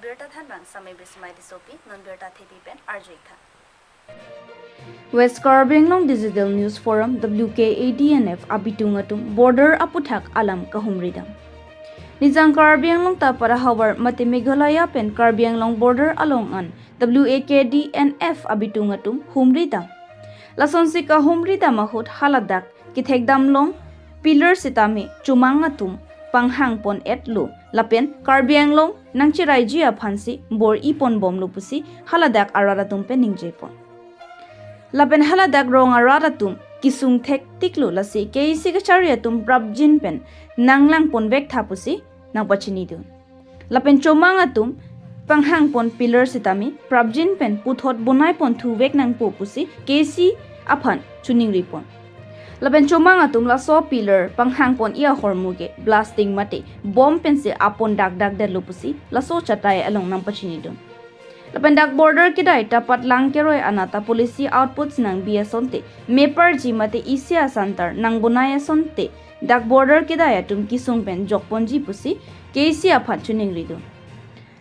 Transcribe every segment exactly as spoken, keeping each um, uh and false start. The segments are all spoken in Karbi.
Birta thanbang Samai Bismai Tissopi, non birta thepi pen arju-ik tha. West Karbi Anglong Digital News Forum, W K A D N F abitung atum border aputhak alam kahumri dam. Nijang Karbi Anglong ta para havar mate Meghalaya pen Karbi Anglong border along an W A K D N F abitung atum humri dam. Lasonsi kahumri dam ahut haladak kethek dam long pillar sitame chomang atum panghang pon-et lo lapen Karbi Anglong nangcheraiji aphansi bor-i pon bom lo pusi haladak arat atum pen ningje pon. Lapen haladak rong arat atum kesung thektik lo, lasi K A C kachari atum prapjin pen nanglang pon vek tha pusi nangpachini dun. Lapen chomang atum panghang pon pillar sitame prapjin pen puthot bonai pon thu vek nangpo pusi K A C aphan chiningri pon. Lapen chomang atum laso pillar panghang pon-i ahormu ke blasting mate bomb pensi apon dak dak det lo pusi laso chatai along nangpachini dun. Lapen dak border kedai ta patlang keroi anat ta police outpost nangbi asonte, meparji mate isi asantar nangbonai asonte dak border kedai atum kesung pen jok ponji pusi K A C aphan chiningri dun.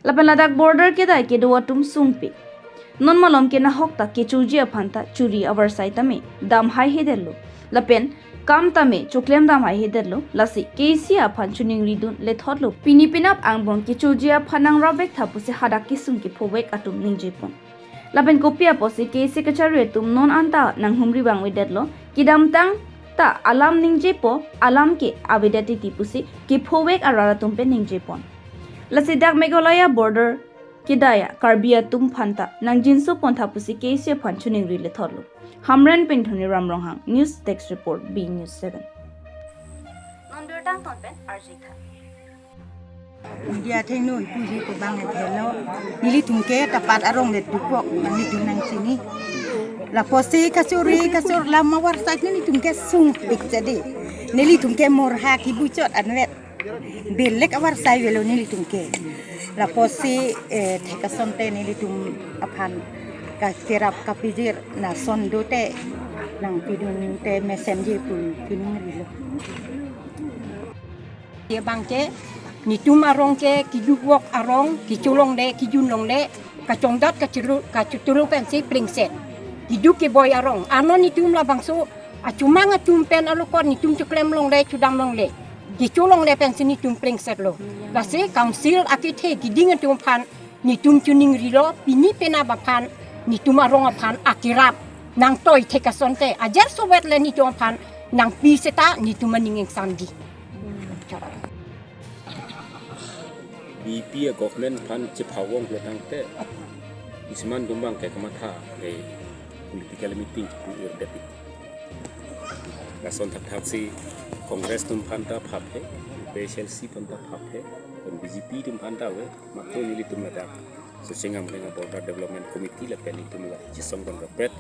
Lapen ladak border kedai kedo atum sungpi, non malom ke nahok ta kechoji aphan ta churi avarsai tame dam haihe det lo. Lapen kam tame choklem dam haihe det lo, lasi K A C aphan chiningri dun lethot lo. Pini penap angbong kechoji aphan nangrap vek tha pusi hadak kesung kepho vek atum ningje pon. Lapen kopi apotsi K A C kachari atum non anta nanghumri vangve det lo, kedamtang ta alam ningje po, alam ke avedet titi pusi kepho vek arat atum pen ningje pon. Lasi dak Meghalaya border kedai a Karbi atum aphan ta nangjinso pon tha pusi K A C aphan chiningri lethot lo. Hamren pen Dhoniram Ronghang, News Desk Report, B News seven. Non birta angton pen arju-ik tha. Media athengno ipuji ko bang ethelo. Nelitum ke tapat arong le dukok, nelitum nangchini. Lapusi kachuri kachur lam avarsai nelitum ke sungpik jadi. Nelitum ke morha kibuchot anvet. Belek avarsai avelo nelitum ke. Lapusi, eh, thek asonte nelitum aphan kacherap kapijir lason dote nangpidunte mesenji pu chiningri lo. Abang ke netum arong ke keduk vok arong, kecholongle, kejunlongle, kachongdat kachuru, kachuturu pensi plengset. Keduk keboi arong. Ano netum labangso achomang atum pen alokot netum choklem longle, chodam longle, kecholongle pensi netum plengset lo. Lasi council akethe keding atum aphan netum chiningri lo, pini penap aphan netum arong aphan akerap nangtoi thek asonte ajar sovet le netum aphan nangpi seta netum aning ingsamji. B J P a government aphan chephawong lo tangte, isiman dumbang ke kamatha ke political meeting pu irdepik. Lason thakthak si Congress atum aphan ta phap he, P H L C aphan ta phap he, dan B J P atum aphan ta ave, matro nelitum ladak Socheng Amreng a Border Development Committee lapen itum la chisong kon rapet,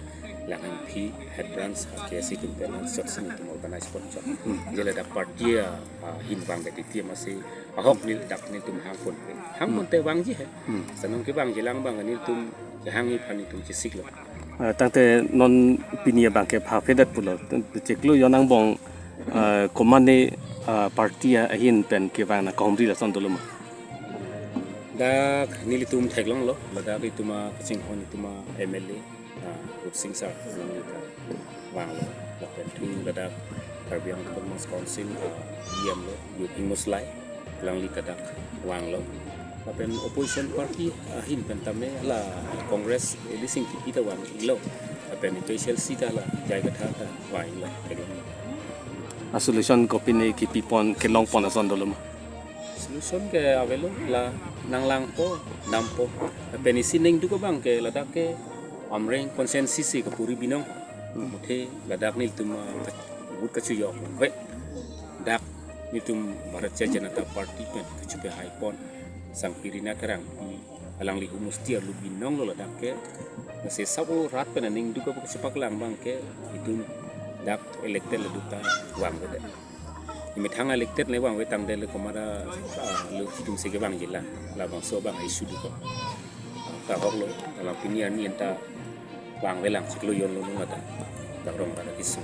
lang hangphi head branch a K A C atum pen an sot si netum organize pon chot. Je ladak party a, a, hin vang ke titi masi ahok neli dak netum hang pon pe. Hang pon te vangji he. Hmm. Sanong kevangji lang abang netum kehang iphan netum chesik lo. Ah, tangte non pini abang ke phaphedet pulo. Chiklo yon angbong, ah, komatne, ah, party ahin pen kevang nangkahumri lason dolo ma? Dak nelitum theklong lo, ladak itum a kachinghon itum a M L A, ah, Rup Singh sir, alangli ta vanglo. Lapen thu ladak Karbi Anglong Autonomous Council, ah, E M lo, Yoping Muslai, alangli ta dak vanglo. Lapen opposition party ahin pen tame la Congress, Eli Singh Kipi ta vanglo. Lapen P H L C ta la J I Kathar ta vanglo. A solution kopine kipi pon kelong pon ason dolo ma? Solution ke avelo, la nanglangpo, dampo. Lapen isi ningduk abang ke ladak ke Amreng constituency si kapuri binong. Muthe ladak nelitum, ah, ka-, vote kachojokve. Dak netum Bharatiya Janata Party pen kachopehai pon. Sangpi Rina Terangpi, alangli humusti arlo binong lo ladak ke. Lasi sabo rat pen aningduk apo kachepaklang abang ke itum dak elected ladak ta vangvedet. Imethang elected ne vangve tangdet le komat a, ah, lo itum si kevangji la, labangso abang issue dokok. Tahok lo, alang pini arni anta vangvelang chiklo yon lo nung ata, dak rong ata kisung.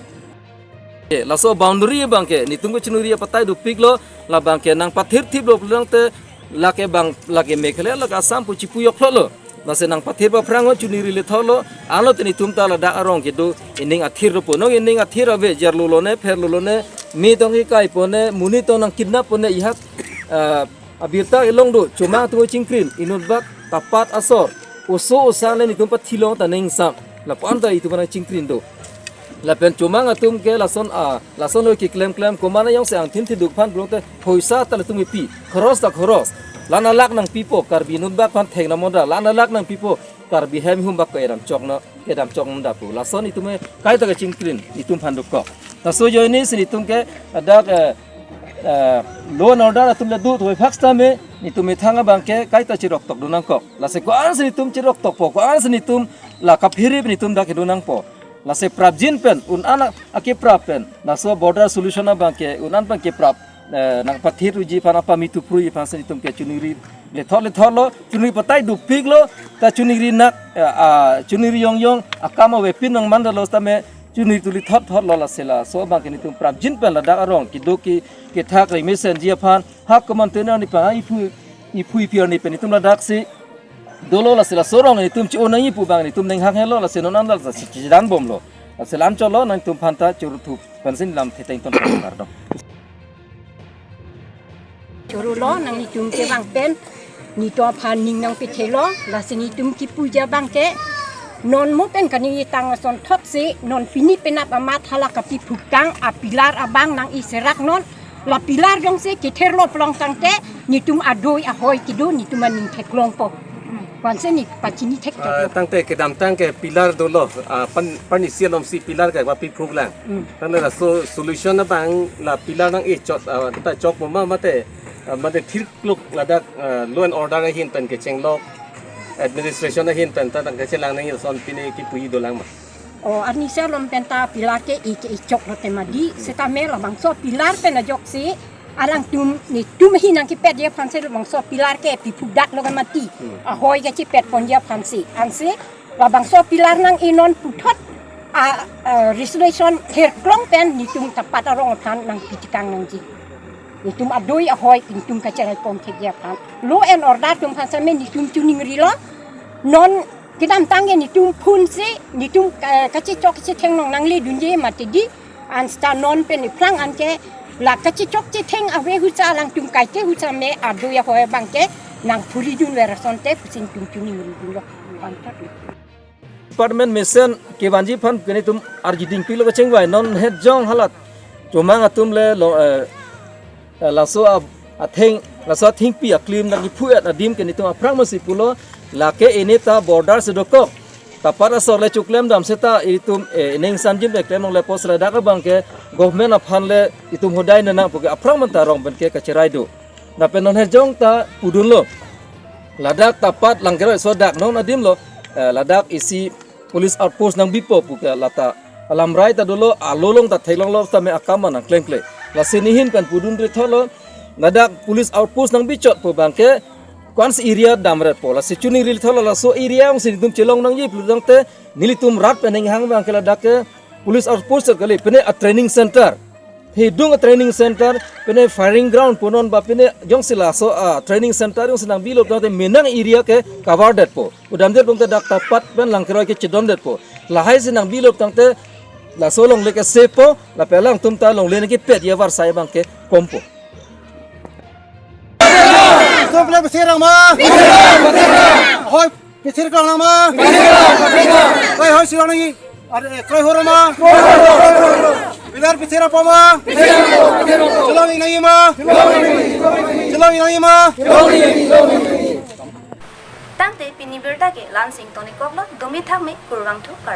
Eh, laso boundary abang ke netum kachiningri apatai dopik lo, labang ke nangpathirthip lo pulang te Lake bang, lake Meghalaya, lake Assam pu chipu yok lo. Lasi nangpathir aphrang chuningri lethotlo, anlo te netum ta ladak arong kedo ening athir dopo. Non ening athir ave, jarlo lone, pherlo lone, me tong kekai pone, monit tong nangkidnap pone, ihak, ah, abirta kelong do, chomang atum chingkrin, inutbak, tapat asor, oso osa le netum pathilong ta nengsam, lapu-an ta itum nangchingkrin do. Lapen chomang atum ke lason, ah, lason lo keklem klem, komane jongsi angthin thiduk aphan pulote, hoisa ta latum ipi, khoros ta khoros, la-an alak nangpipo, Karbi inutbak aphan thek namoda, la-an alak nangpipo, Karbi hem hum bak kedam chok na, kedam chok nang dapu. Lason itum kaita kachingkrin, itum aphan dokok. Laso ajoine si netum ke, adak, eh, eh, law and order atum le do thoi phak sitame, netum methang abang ke, kaita chiroktok do nangkok. Lasi ko-an si netum chiroktokpo, ko-an si netum la kaphere netum dak kedo nangpo. Lasi prapjin pen, un-an akeprap pen, laso border solution abang ke, un-an abang keprap, eh, nangpathir uji aphan apa mitu pru aphan si netum ke chuningri lethot lethotlo, chuningri patai dopiklo, ta chuningri nak, eh, ah, chuningri yong yong, akam avepin nangmandalo sitame, chuningri tu lethot thotlo lasi laso abang ke netum prapjin pen ladak arong, kedo ke, kethak remesenji aphan, hak komantu nang nephan, iphu, iphu ipi arni pen netum ladak si, dolo lasi laso arong netum chi-o nangji pu abang netum ning hang helo lasi non an lasi chidang bomlo. Lasi la-an cholo nangtum aphan ta churu thup pensi lam theteng ton kardom. Churu lo nangtum ke bang pen netum aphan ning nangpethelo lasi netum kipuji abang ke non mo pen kani tang ason thot si non pini penap amat hala kapi phukang a pillar abang nang-iserak non. La pillar jongsi ketherlo pulo tangte netum adoi ahoi kedo netum aning theklongpo. Kwanse ne pachini thek Ah, thek. Tangte kedamtang ke pillar dolo, ah, pan, pan isi alom si pillar ke wapi phuk lang. Hmm. Tangte laso solution abang la pillar nang-ichot, ah, ta chok mo ma mate, ah, mate thirkluk ladak, ah, law and order ahin pen kechenglok, administration ahin pen ta tang kechelang nangji ason pini kipuji dolang ma. O, arnisi alom pen ta pillar ke-i ke-ichok lote mati, sitame labangso pillar pen ajoksi, alangtum netum ahin nangkepetji aphansi labangso pillar ke pi phukdak lo ke mati. Hmm. Ahoi kachepet ponji aphansi. Ansi, labangso pillar nang-i non puthot, a, a, resolution therklong pen netum tapat arong aphan nangpitikang nangji. Netum adoi ahoi netum kacherai pon thekji aphan. Law and order atum aphan sitame netum chuningrilo. Non kedamtang ke netum phun si, netum, eh, kachechok kachetheng nong nangledunji mati di, an seta non pen iphrang an ke, la kachechok chetheng ave husa alangtum kaike husa me adoi ahoi abang ke, nangphuridunver asonte pusi netum chuningridunlo. Pangthot. Department mesen kevanji aphan ke netum arjiding pilo kachingvai non het jong halat. Chomang atum le lo, eh, eh, laso a, atheng, laso athengpi aklim nangkiphu-et adim ke netum aphrang masi pulo, lake ini ta border si dokok. Tapat asor le choklem dam seta itum, eh, ining sanjim le klem nong le pos ladak abang ke government aphan le itum hodai nang pu ke aphrang manta arong pen ke kacherai do. Lapen non het jong ta pudunlo. Ladak tapat Langkeroi aso dak non adim lo, eh, ladak isi police outpost nangbipo pu ke lata alamrai ta dolo, alolong ta theklonglo sitame akam nangklengkle. Lasi nehin pen pudun rithotlo, ladak police outpost nangbichotpo abang ke, ko-ansi area damretpo. Lasi chuningri lithotlo laso area jongsi netum chelong nangji pulo tangte, nelitum rat pen ninghang abang ke ladak ke police outpost kali, pine a training center. Hidung a training center, pine firing ground punon ba pine jongsi laso a training center jongsi nangbilo tangte menang area ke cover detpo. Udamdet pun ke dak tapat pen Langkeroi ke chedondetpo. Lahai si nangbilo tangte laso longle ke safepo, lapen alangtum ta longle nangkepetji avarsai abang ke kompo. Tum pila pithir ma? Hoi pithir klang ma? Koi hoi sirang ni. Are, eh, koi hor ma? Pillar pithir apa ma? Chelong nangji ma? Chelong nangji ma? Tangte pini birta ke la-ansi ingtonikoklo, dome thakme, kurvangthu kardom.